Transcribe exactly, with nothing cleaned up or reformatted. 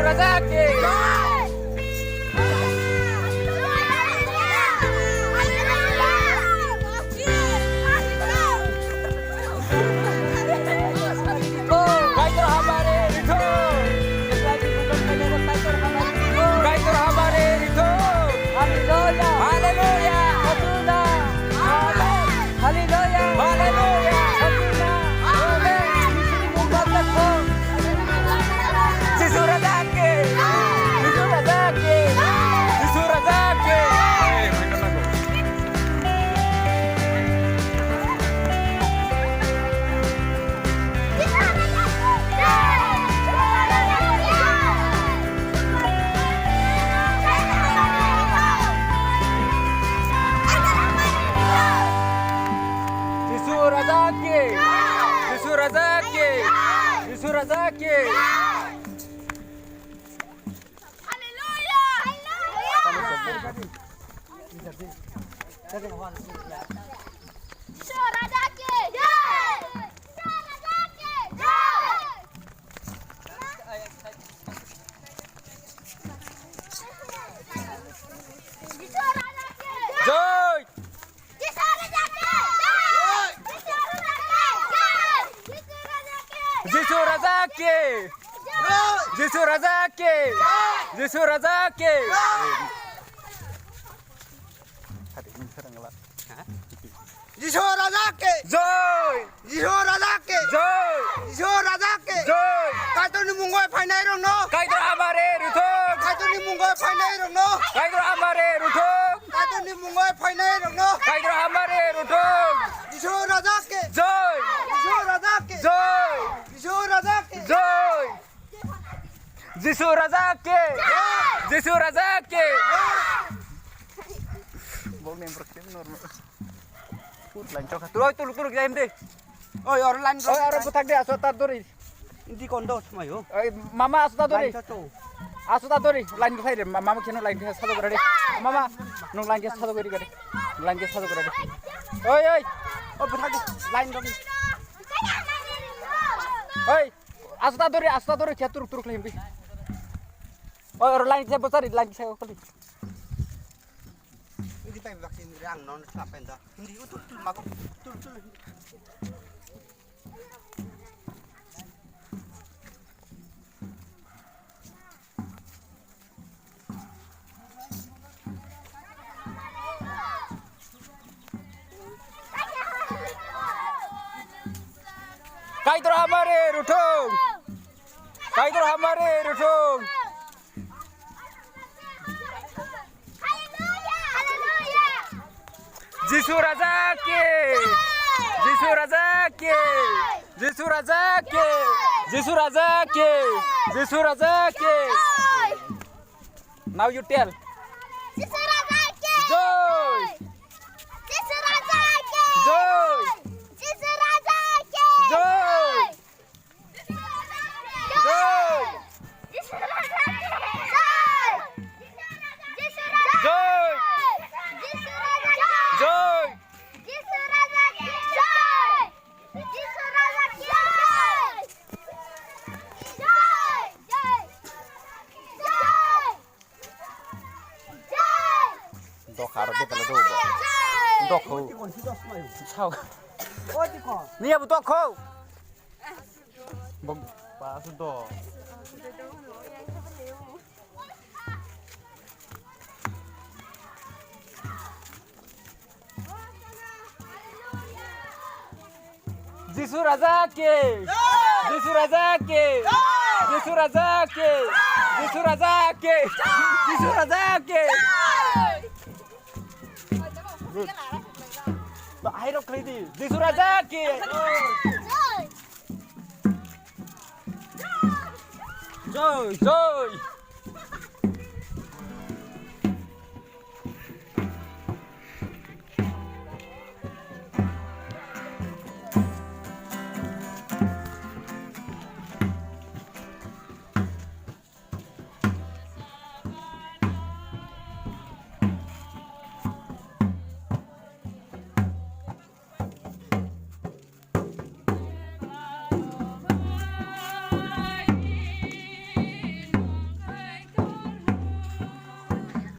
Raja ki. Kaitor hamari rithok. Kaitor hamari rithok. Haleluya. Haleluya. Haleluya. Haleluya. Amen. Jisu Raja ki. Jisu Raja ki. Jisu Raja ki. Jisu Raja ki. Jisu Raja ki. Jisu Raja ki. Haleluya. Jisu Raja ki. Jisu Raja ki. Jai. Jisu Raja ki. Jisu Raja ki. Jisu Raja ki. Jisu Raja ki. Jisu Raja ki. Jai. Jisu Raja ki. Jai. Jisu Raja ki. Jai. Kaitorni mungo phainai rokno. Kaitor hamari rithok. Kaitorni mungo phainai rokno. Kaitor hamari rithok. Kaitorni mungo phainai rokno. Kaitor hamari rithok. Jisu Raja ki. Jai. Jisu Raja ki. Jai. Jisu Raja ki. Jai. Jisu Raja ki. Jai. Jisu Raja ki. Jai. Bok nem rok tem normal. Put lain chok. Turoi tuluk tuluk jaim de. Oi, oro line. Oi, oro buthak de, aso tar dori. Indi kondo sumai ho. Oi, mama, aso tar dori. Line to. Aso tar dori, line khai re, ma-, mama kheno line khai sado gari. Mama, nung line khai sado gari gari. Line khai sado gari. Oi, oi. O buthak de, line dong. Oi, aso tar dori, aso tar dori, khe turuk turuk lai himbi. Oi, oro line khai bosari, line khai kholi. Hindi pa baksin rang non sa penda. Hindi utul tul mago. Tul tul. Kaitor hamari ruthung. Kaitor hamari ruthung. Jisu Raja ki! Jisu Raja ki! Jisu Raja ki! Jisu Raja ki! Jisu Raja ki! Now you tell. Jisu Raja ki! Joy! Jisu Raja ki! Joy! Jisu Raja ki! Joy! Jai! Jai! Jai! Dokha aro betala do bo. Dokho. Sao. Ni abu dokho. Bok pasu do. Jisu Raja ki! Jisu Raja ki! Jisu Raja ki! Jisu Raja ki! Jisu Raja ki! Good. Ba, hai rok khlai di. Jisu Raja ki! Joy, joy.